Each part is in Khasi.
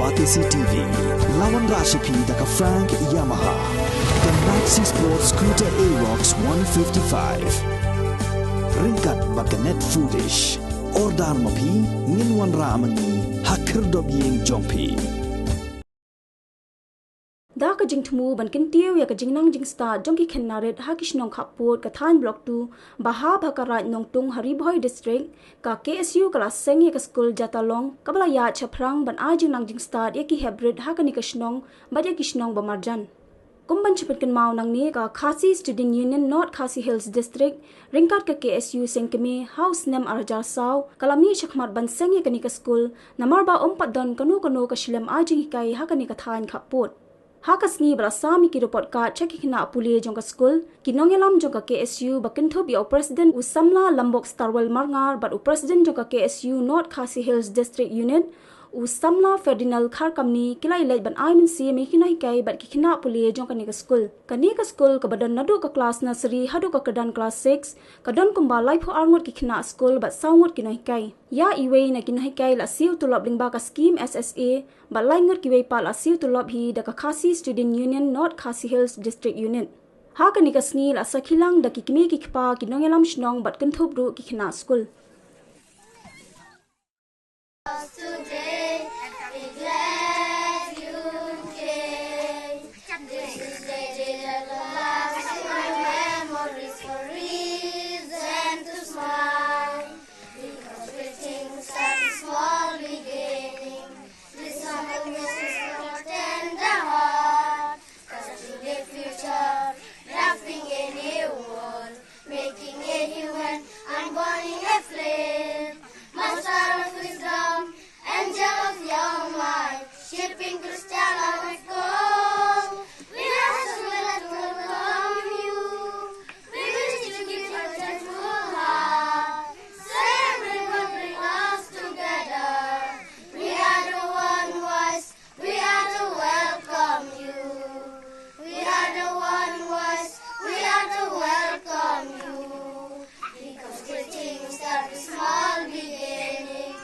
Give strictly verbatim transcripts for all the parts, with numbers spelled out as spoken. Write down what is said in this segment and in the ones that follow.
Batesi T V, la wanrah sha phi da ka Frank Yamaha, ka Maxi Sport Scooter Aerox one fifty-five. Ryngkat bad ka Net Foodish. Order ma phi, ngin wanrah ma ngi ha khyrdop ïing jong phi. Da ka jingthmu ban kyntiew ïa ka jingnang jingstad jong ki khynnah rit ha ki shnong khappud ka thaiñ Block two, ba hap ha ka Raid Nongtung ha Ri Bhoi District, ka K S U ka la seng ïa ka skul Jatalong kaba la ïaid shaphrang ban ai jingnang jingstad ïa ki hep rit ha kane ka shnong bad ïa ki shnong ba marjan. Kum ban shu pynkynmaw nangne, ka Khasi Student Union North Khasi Hills District ryngkat ka K S U seng kmie ha u snem ar hajar saw ka la mih shakhmat ban seng ïa kane ka skul, namar ba ym pat don kano kano ka shlem ai jinghikai ha kane ka thaiñ khappud. Ha ka sngi ba la sam ïa ki report card sha ki khynnah pule jong ka skul, ki nongïalam jong ka K S U ba kynthup ïa u President u samla Lambok Starwell Marngar bad u President jong ka K S U North Khasi Hills District Unit u samla Ferdinand Kharkamni ki la ïaleit ban ai mynsiem ïa ki nonghikai bad ki khynnah pule jong kane ka skul. Kane ka skul kaba don naduh ka klas nursery haduh ka kyrdan klas six, ka don kumba laiphew ar ngut ki khynnah skul bad saw ngut ki nonghikai. Ïa iwei na ki nonghikai la siew tulop lyngba ka skim S S A, bad lai ngut kiwei pat la siew tulop hi da ka Khasi Student Union North Khasi Hills District Unit. Ha kane ka sngi la sakhi lang da ki kmie ki kpa, ki nongïalam shnong bad kynthup ruh ki khynnah skul. Today, we glad you came. This is the day that will last in our memories for reason to smile. Because great things start with small beginning. This humble message from a tender heart. Trusting a future, crafting a new world, making a human, unburning a flame. Master of wisdom, angel of your mind, shaping Christian life of gold. We are so glad to welcome you. We wish to give a joyful heart. Say everyone, bring us together. We are the one voice. We are to welcome you. We are the one voice. We are to welcome you. Because great things start with small beginning.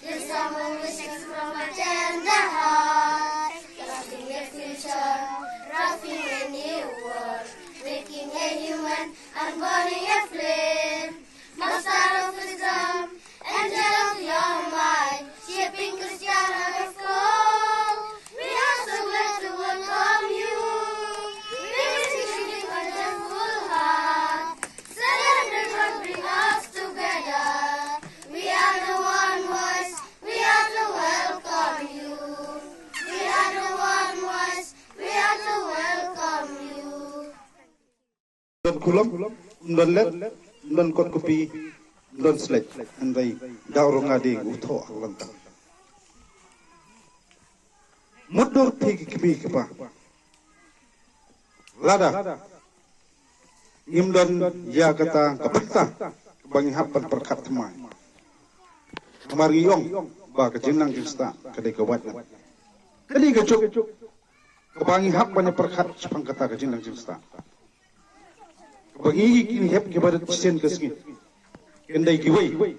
This humble wishes from a tender heart. Crafting a future, crafting a new world. Making a human, unburning a flame. Master of wisdom, angel of your mind, shaping Christian life of gold. We are so glad to welcome you. We wish you with a joyful heart. Celebrate what bring us together. We are the one voice. We are to welcome you. We are the one voice. We are to welcome you. Don kulom, don let, don kot kupi, don slet, andai daurunga di utho alanta. Mudur phi ki kmie ki kpa. Lada ngim don ïa kata ka bynta kaba ngi hap ban pyrkhat thymmai. Namar ngi ong ba ka jingnang jingstad ka dei ka wad. Ka dei ka juk kaba ngi hap ban pyrkhat shaphang kata ka jingnang jingstad. Kaba ngi ki hep kiba rit shisien ka sngi. Kin dei kiwei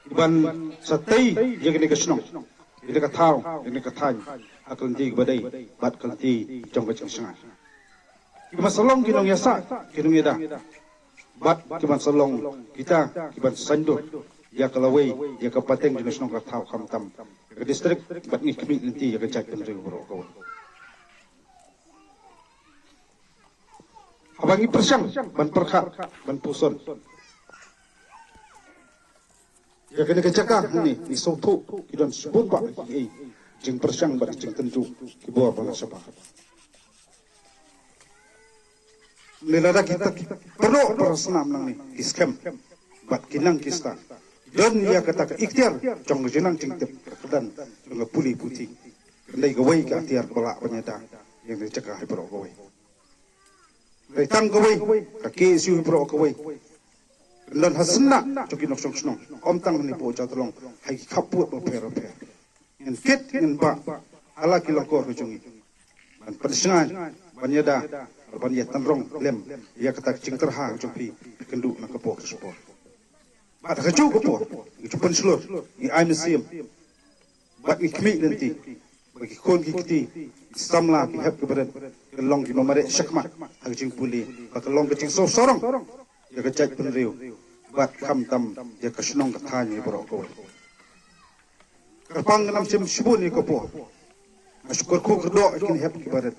kiban sa tei ïa kane ka shnong, ïa kane ka thaw, ïa kane ka thaiñ ha ka lynti kaba dei bad ka lynti jong ka jingshngaiñ. Kiban sa long ki nongïasaid, ki nongïada, bad kiban sa long kita kiban saiñdur ïa ka lawei, ïa ka pateng jong ka shnong ka thaw, khamtam ïa ka district bad ngi khmih lynti ïa ka jaitbynriew baroh kawei. Haba ngi pyrshang ban pyrkhat, ban puson ïa kane ka jaka hangne, ngi sngewthuh ki don shibun bah kiei, jingpyrshang bad jingtynjuh, ki bor ba la shah ba. Lada kita ki paralok para snam nangne ki skhem bad ki nang ki stad, don ïa kata ka ikhtiar jong ka jingnang jingtip, ka kyrdan jong ka pule puthi, kan dei kawei ka atiar ba lah ban ïada ïa kane ka jaka hi baroh kawei. Dei tang kawei ka K S U hi baroh kawei. Kan don ha synnah jong ki nongshong shnong, ym tang hangne hapoh Jowai Talong, ha ki khappud bapher bapher. Ngin kit ngin bah ha la ki lyngkor ka jong ngi ban pynshngaiñ, ban ïada, ban ïa tynrong lem ïa kata ka jingtyrha jong phi, phi kynduh na ka por ka shipor. Bad ha kajuh ka por ngi ju pynshlur, ngi ai mynsiem bad ngi khmih lynti ba ki khun ki kti, ki samla, ki hep ki barit, kin long ki mareh shakhmat ha ka jingpule, ba kan long ka jingsngew sarong ïa ka jaitbynriew bad khamtam ïa ka shnong ka thaiñ baroh kawei. Kyrpang ngam shim shibun ïa ka por. Nga shu kyrkhu kyrdoh ïa ki hep ki barit.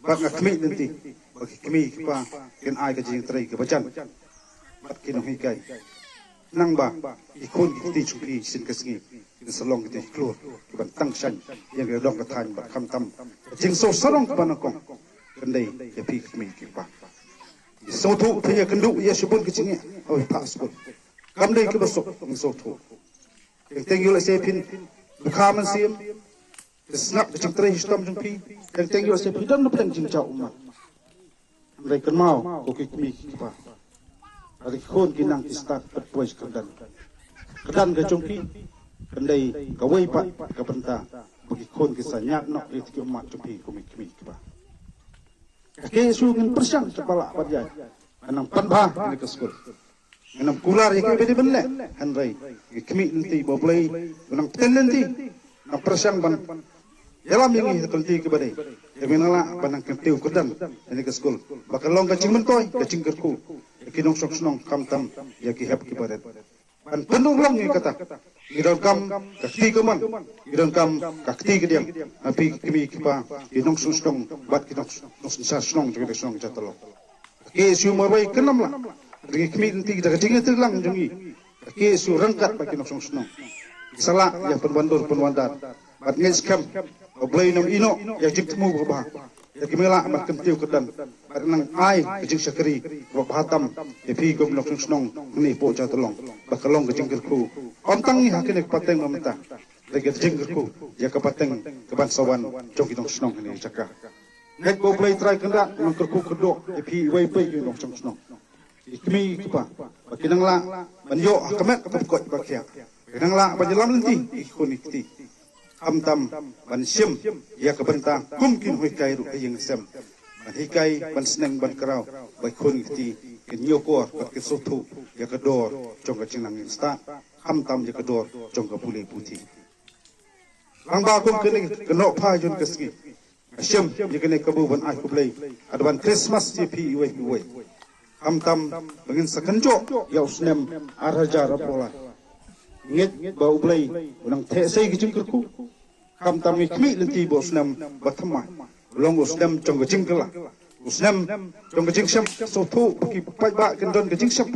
Bad nga khmih lynti ba ki kmie ki kpa kin ai ka jingtrei kaba jan bad ki nonghikai. Nangba ki khun ki kti jong phi shisien ka sngi kin sa long kita ki khlur kiban tang shaiñ ïa ka dong ka thaiñ bad khamtam ka jingsngew sarong kaba nyngkong kan dei ïa phi ki kmie ki kpa. Sngewthuh phi ïakynduh ïa shibun ki jingeh haba phi phah skul. Kam dei kaba suk, ngi sngewthuh. Teng teng ïoh lehse phin dukha mynsiem, phi sngap ka jingtrei shitom jong phi. Teng teng ïoh lehse phi don na pdeng jingjaw ummat. Hynrei kynmaw ko ki kmie ki kpa, lada ki khun ki nang ki stad pat poi sha kyrdan, kyrdan ka jong ki kan dei kawei pat ka bynta ba ki khun ki sa ñiad noh ïa ki ummat jong phi ko ki kmie ki kpa. Ka K S U ngin pyrshang sha ba lah ban ïaid ban nang pynbha ïa ka skul. Ngin ym kular ïa kiba dei ban leh, hynrei ngi khmih lynti ba U Blei un nang pynlynti, nang pyrshang ban ïalam ïa ngi ha ka lynti kaba dei. Ïa ngi nang lah ban nang kyntiew kyrdan ïa ka skul ba ka long ka jingmyntoi ka jingkyrkhu ïa ki nongshong shnong khamtam ïa ki hep ki barit. Ban pynurlong ïa kata, ngi donkam ka kti kamon, ngi donkam ka kti kadiang na phi ki kmie ki kpa, ki nongshong shnong bad ki nong- nongsynshar shnong jong ka shnong Jaiñtia Lawng. Ka K S U marwei kan ym lah, ngi khmih lynti da ka jingïatreilang jong ngi. Ka K S U ryngkat bad ki nongshong shnong, ngi sa lah ïa pynwandur pynwandar bad ngeit skhem ba U Blei un ïehnoh ïa ka jingthmu kaba bha ïa kiba ngi lah ban kyntiew kyrdan bad nang ai ka jingshakri kaba bha tam ïa phi kum ki nongshong shnong hangne hapoh Jaiñtia Lawng ba ka long ka jingkyrkhu ym tang ïa kane ka pateng ba mynta, hynrei ka jingkyrkhu ïa ka pateng kaban sa wan jong ki nongshong shnong hangne ha jaka. Ngeit ba U Blei Trai Kynrad un nang kyrkhu kyrdoh ïa phi iwei pa iwei ki nongshong shnong, ki kmie ki kpa, ba kin nang lah ban ïoh ha ka met ka pyrkhat ba khiah, kin nang lah ban ïalam lynti ïa ki khun ki kti, khamtam ban shim ïa ka bynta kum ki nonghikai ruh ha ïing ha sem, ban hikai, ban sneng, ban kraw ba ki khun ki kti kin ñiewkor bad kin sngewthuh ïa ka dor jong ka jingnang jingstad, khamtam ïa ka dor jong ka pule puthi. Lyngba kum kane ka nohphai jong ka sngi, nga shem ïa kane ka kabu ban ai khublei, Advance Christmas ïa phi iwei pa iwei. Khamtam ba ngin sa kynjoh ïa u snem ar hajar arphew lai. Ngeit ba U Blei un nang theh sei ka jingkyrkhu. Khamtam ngi khmih lynti ba u snem ba thymmai u long u snem jong ka jingkylla, u snem jong ka jingshem sngewthuh, ba ki paidbah kin don ka jingshem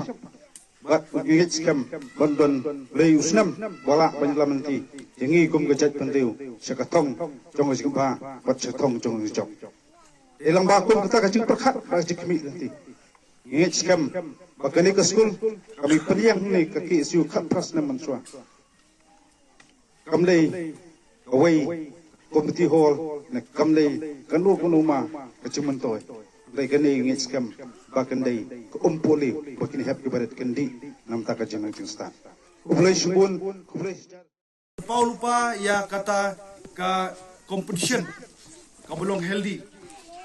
bad ngi ngeit skhem ban don lei u snem ba lah ban ïalam lynti ïa ngi kum ka jaitbynriew sha ka thong jong ka jingbha bad sha ka thong jong ka jingjop. Te lyngba kum kata ka jingpyrkhat bad ka jingkhmih lynti, ngi ngeit skhem ba kane ka skul kam pynïeng hangne ka K S U khatphra snem mynshuwa. Kam dei kawei community hall ne kam dei kano kano ma ka jingmyntoi. Hynrei kane ngi ngeit skhem ba kan dei ka umpohliew ba kine hep ki barit kin dih na ka bynta ka jingnang jingstad. Khublei shibun, khublei. Paw lypa ïa kata ka competition kaba long healthy.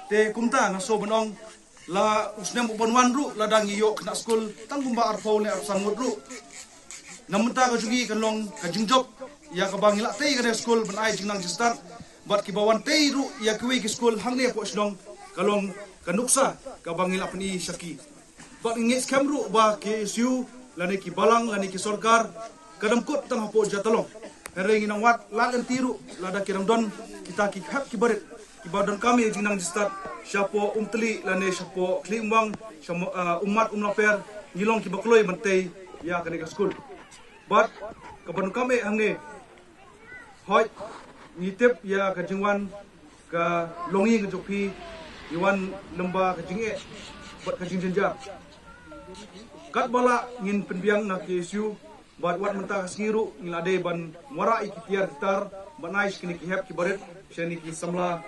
Te kumta nga sngew ban ong, la u snem u ban wan ruh lada ngi ïoh khynnah skul tang kumba arphew ne arphew san ngut ruh, na ka bynta ka jong ngi kan long ka jingjop ïa kaba ngi lah tei ïa kane ka skul ban ai jingnang jingstad, bad kiba wan tei ruh ïa kiwei ki skul hangne hapoh shnong ka long ka nuksa kaba ngi lah pyni sha ki. Bad ngi ngeit skhem ruh ba K S U lane ki balang lane ki sorkar ka dang kut tang hapoh Jaiñtia Lawng. Hynrei ngi nang wad lad lynti ruh lada ki dang don kita ki hep ki barit kiba donkam ïa jingnang jingstad shapoh Umtali lane shapoh Khlieh Umwang, sha mo- ah, Ummat Umlaper, ngi long kiba kloi ban tei ïa kane ka skul. Bad kaba donkam eh hangne, hooid, ngi tip ïa ka jingwan ka longïing ka jong phi, ngi wan lyngba ka jingeh bad ka jingjynjar. Katba lah ngin pynbiang na K S U, bad wat mynta ka sngi ruh ngi la dei ban wanrah ïa ki tiar ki tar ban ai sha kine ki hep ki barit, sha kine ki samla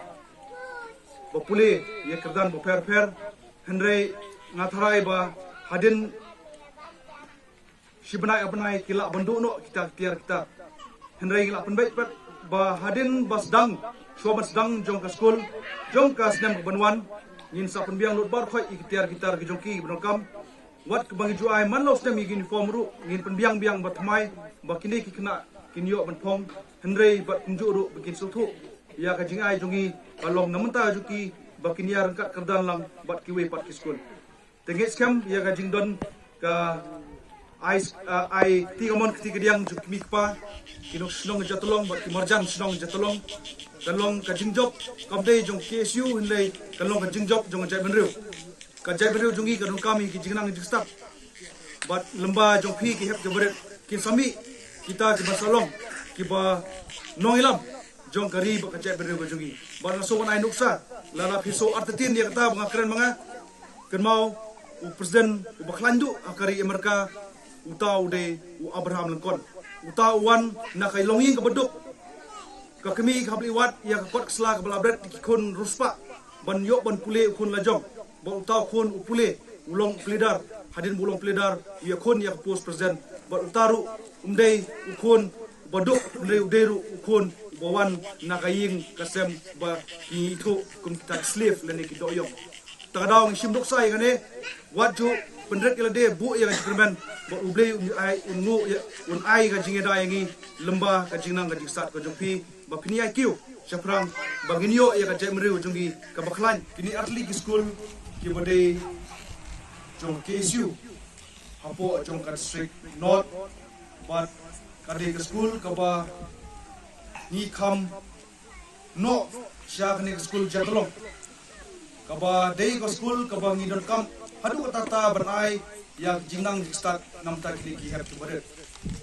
ba pule ïa ki kyrdan bapher bapher. Hynrei nga tharai ba hadien shi bnai ar bnai ki lah ban duh noh kita ki tiar ki tar. Hynrei ngi lah pynbeit pat ba hadien ba sdang, shuwa ban sdang jong ka skul jong ka snem ka ban wan, ngin sa pynbiang lut baroh khoit ïa ki tiar ki tar ki jong ki ba donkam. Wat kaba ngi ju ai man la u snem ïa ki uniform ruh ngin pynbiang biang ba thymmai. ba kine ki khynnah kin ïoh ban phong, hynrei bad kumjuh ruh ba kin sngewthuh ïa ka jingai jong ngi ka long na mynta jong ki ba kin ïa ryngkat kyrdan lang bad kiwei pat ki skul. Te ngeit skhem ïa ka jingdon ka ai, ah, ai kti kamon kti kadiang jong ki kmie ki kpa ki nong shnong Jatulong bad ki marjan shnong Jatulong. Ka long ka jingjop kam dei jong K S U hynrei ka long ka jingjop jong ka jaitbynriew. Ka jaitbynriew jong ngi ka donkam ïa ki jingnang jingstad. Bad lyngba jong phi ki hep ki barit kin sa mih kita kiba sa long kiba nongïalam jong ka ri bad ka jaitbynriew ka jong ngi. Bad nga sngewbha ban ai nuksa lada phi sngew artatien ïa kata ba nga kren ma nga, kynmaw u president uba khlaiñ duh ha ka ri Amerika, uta u dei u Abraham Lincoln. Uta u wan na ka longïing kaba duk. Ka kmie ka hap leit wad ïa ka kot ka sla kaba la bret da ki khun riewspah ban ïoh ban pule u khun la jong. Bad uta u khun u pule, u long u pleader. Hadien ba u long pleader u ïakhun ïa ka post president. Bad uta ruh um dei u khun uba duk, hynrei u dei ruh u khun uba wan na ka ïing ka sem ba ki ithuh kum kita ki slave lane ki dohïong. Ta ka daw ngi shim nuksa ïa kane, wat ju pynrit ïa lade, buh ïa ka jingkyrmen bad U Blei un ai, un nguh ïa, un ai ka jingïada ïa ngi lyngba ka jingnang ka jingstad ka jong phi ba phin ïai kiew shaphrang ba ngin ïoh ïa ka jaitbynriew jong ngi kaba khlaiñ. Kine artylli ki skul kiba dei jong K S U hapoh jong ka District North bad ka dei ka skul kaba ngi kham noh sha kane ka skul Jatulong. Kaba dei ka skul kaba ngi donkam haduh katta katta ban ai ïa ka jingnang jingstad namar kine ki hep ki barit.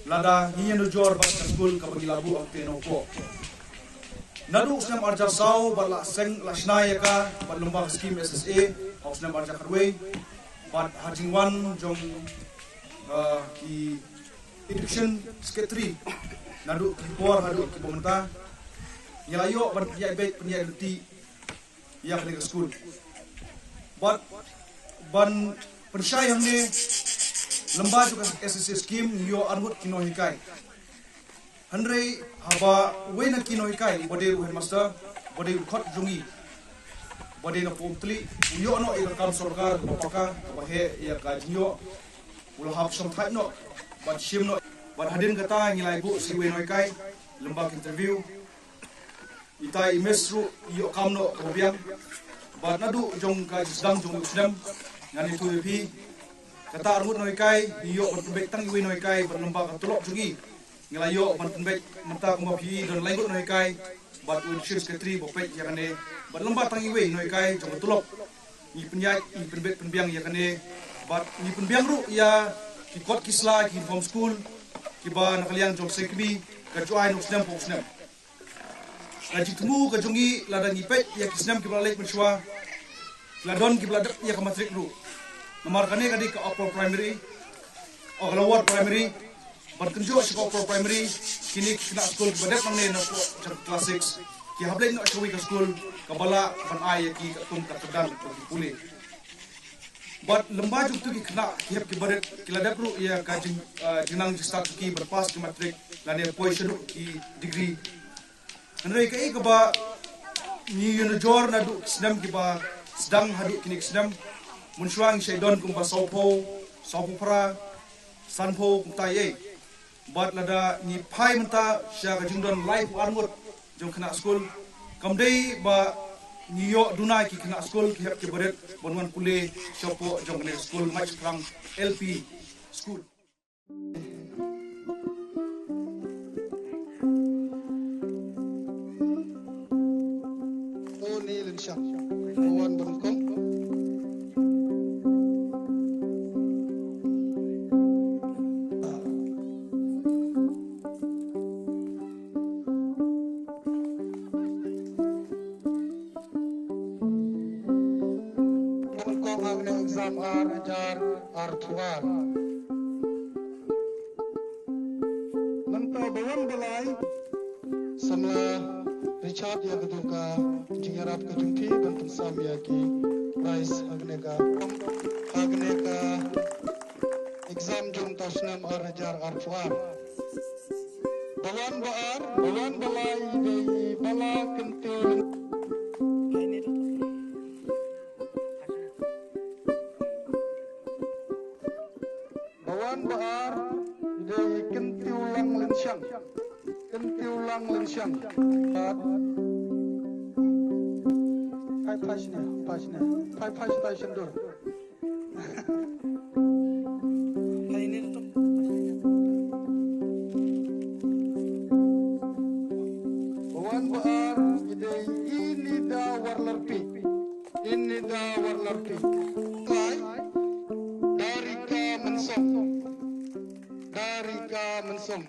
Lada ngi ïanujor bad ka skul kaba ngi la buh hangtei na u Poh. Naduh u snem arhajar saw bad la seng la shna ïa ka bad lyngba ka skim S S A ha u snem arhajar khatwei bad ha jingwan jong, ah, ki Education Secretary naduh ki por haduh kiba mynta ngi la ïoh ban pynïaid beit pynïaid lynti ïa kane ka skul. Bad ban pynshai hangne lyngba jong ka S S A scheme ngi ïoh arngut ki nonghikai. Hynrei haba uwei na ki nonghikai uba dei u headmaster uba dei u khot jong ngi uba dei na Umtali u ïoh noh ïa ka kam sorkar kaba paka kaba heh ïa ka jingïoh. U la hap shongthait noh bad shim noh. Bad hadien kata ngi la ïa buh sa iwei nonghikai lyngba ka interview. Ita i miss ruh i ïoh kam noh kaba biang. Bad naduh jong ka jingsdang jong u snem ngan ïathuh ïa phi. Kata arngut nonghikai ngi ïoh ban pynbeit tang iwei nonghikai bad lyngba ka tulop jong ngi ngi la ïoh ban pynbeit mynta kumba phi don laingut nonghikai bad u education secretary ba peit ïa kane bad lyngba tang iwei nonghikai jong ka tulop. Ngi pynïaid, ngi pynbeit pynbiang ïa kane bad ngi pynbiang ruh ïa ki kot ki sla ki uniform school kiba na ka liang jong seng kmie ka ju ai na u snem pa u snem. Ka jingthmu ka jong ngi lada ngi peit ïa ki snem kiba la leit mynshuwa, ki la don kiba la dep ïa ka matrik ruh. Namar kane ka dei ka upper primary, oh, ka lower primary. Ban kynjoh sha ka upper primary, kine ki khynnah skul kiba dep nangne na ka class six ki hap leit noh sha kawei ka skul kaba lah ban ai ïa ki katkum ka kyrdan ba ki pule. Bad lyngba jong kito ki khynnah ki hep ki barit ki la dep ruh ïa ka jing, ah, jingnang jingstad jong ki ban pass ki matrik lane poi shaduh ki degree. Hynrei kaei kaba ngi ïanujor naduh ki snem kiba sdang haduh kine ki snem, mynshuwa ngi shait don kumba sawphew, sawphew phra, sanphew kumta ei. Bad lada ngi phai mynta sha ka jingdon laiphew arngut jong khynnah skul, kam dei ba ngi ïoh duna ki khynnah skul ki hep ki barit ban wan pule shapoh jong kane ka skul Maitshaphrang L P School. Tony Lynsham, Pawan Bangkong. Bangkong ha kane exam ar hajar arphew ar. Mynta ba wan ba lai, samla Richard ïa ka jong ka jingïarap ka jong phi ban pynsam ïa ki prize ha kane ka, ha kane ka exam jong ka snem ar hajar arphew ar. Ba wan ba ar, ba wan ba lai, i dei i Bala Kyntiew. Ba wan ba ar, i dei i Kyntiew Lang. Kyntiew Lang Lyngshang. Pat. Phai phai shane, phai shane. Phai phai shatai shandur. Phai ne to. Wan ba ar, ki dei Inida Warlarpi. Inida Warlarpi. Kai. Darika Mynsong. Darika Mynsong.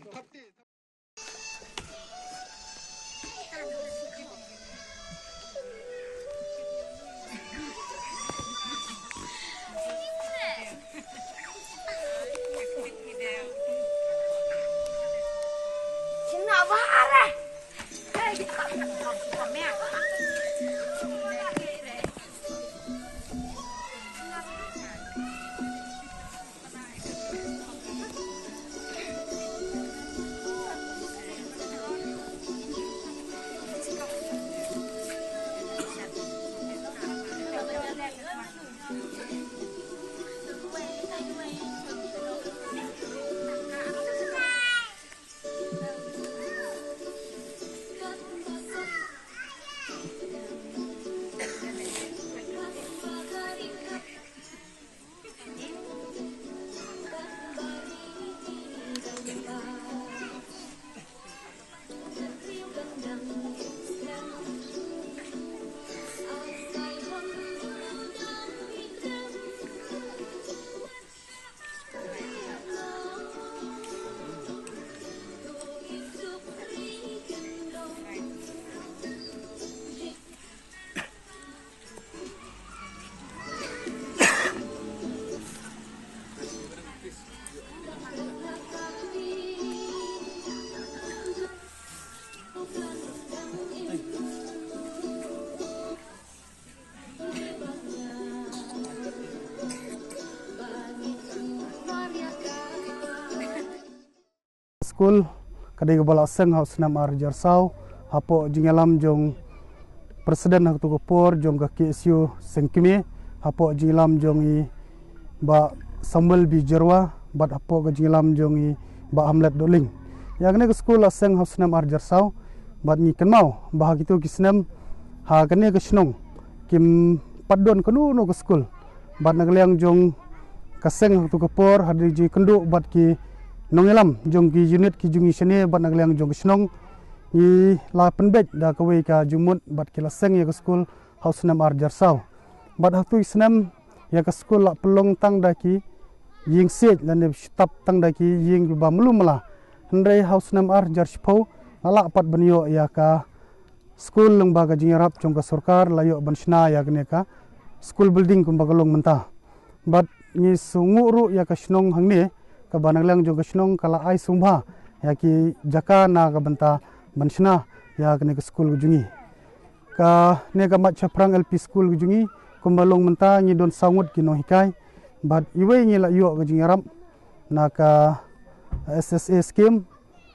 Skul ka dei kaba la seng ha u snem ar hajar saw, hapoh jingïalam jong President ha kato ka por jong ka K S U Seng Kmie, hapoh jingïalam jong i Bah Samuel B Jyrwa, bad hapoh ka jingïalam jong i Bah Hamlet Dohling. Ïa kane ka skul la seng ha u snem ar hajar saw, bad ngi kynmaw ba ha kito ki snem ha kane ka shnong kim pat don kano kano ka skul. Bad na ka liang jong ka seng ha kato ka por, hadien jingïakynduh bad ki nongïalam jong ki unit ki jong ngi shane, bad na ka liang jong ka shnong, ngi la pynbeit da kawei ka jingmut bad ki la seng ïa ka skul ha u snem ar hajar saw. Bad ha kato ka snem ïa ka skul la pynlong tang da ki ïing siej lane shu tap tang da ki ïing kiba malu mala. Hynrei ha u snem ar hajar shiphew la lah pat ban ïoh ïa ka skul lyngba ka jingïarap jong ka sorkar, la ïoh ban shna ïa kane ka skul building kumba ka long mynta. Bad ngi sngewnguh ruh ïa ka shnong hangne, kaba na ka liang jong ka shnong ka la ai sngewbha ïa ki jaka na ka bynta ban shna ïa kane ka skul ka jong ngi. Kane ka Mait Shaphrang L P School ka jong ngi, kumba long mynta ngi don saw ngut ki nonghikai. Bad iwei ngi la ïoh ka jingïarap na ka S S A scheme,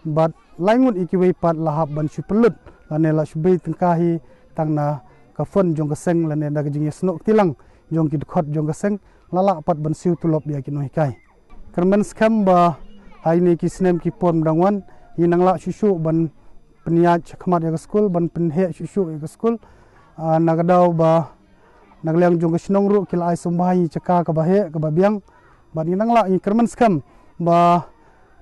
bad lai ngut ïa kiwei pat la hap ban shu pynlut lane la shu bei tyngka hi tang na ka fund jong ka seng lane na ka jingïasnoh kti lang jong ki dkhot jong ka seng, la lah pat ban siew tulop ïa ki nonghikai. Kyrmen skhem ba ha kine ki snem ki por ba dang wan, ngin nang lah shuh shuh ban pynïaid shakhmat ïa ka skul, ban pynheh shuh shuh ïa ka skul. Ah, na ka daw ba na ka liang jong ka shnong ruh ki la ai sngewbha ïa ka jaka kaba heh kaba biang. Bad ngin nang lah, ngi kyrmen skhem ba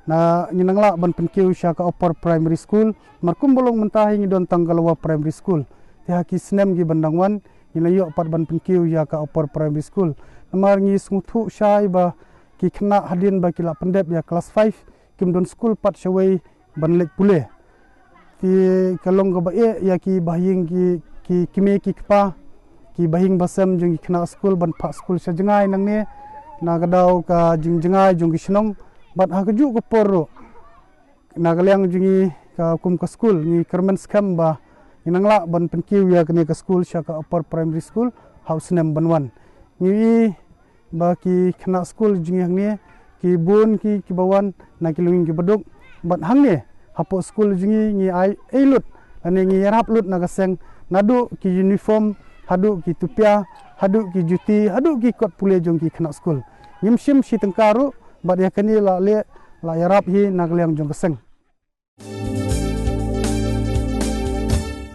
na, ngin nang lah ban pynkiew sha ka upper primary school. Namar kumba long mynta hi ngi don tang ka lower primary school. Te ha ki snem kiba dang wan ngin ïoh pat ban pynkiew ïa ka upper primary school. Namar ngi sngewthuh shai ba ki khynnah hadien ba ki la pyndep ïa class five kim don skul pat shawei ban leit pule. Te ka long kaba eh ïa ki bahaïing ki, ki kmie ki kpa, ki bahaïing basem jong ki khynnah skul ban phah skul sha jngai nangne, na ka daw ka jingjngai jong ki shnong. Bad ha kajuh ka por ruh, na ka liang jong ngi ka kum ka skul, ngi kyrmen skhem ba ngin nang lah ban pynkiew ïa kane ka skul sha ka upper primary school ha u snem ban wan. Ngi i ba ki khynnah skul jong ngi hangne ki bun ki, kiba wan na ki longïing kiba duk. Bad hangne hapoh skul jong ngi, ngi ai, ai lut lane ngi ïarap lut na ka seng, naduh ki uniform haduh ki tupia, haduh ki juti, haduh ki kot pule jong ki khynnah skul. Ngim shim shi tyngka ruh, bad ïa kane la leh, la ïarap hi na ka liang jong ka seng.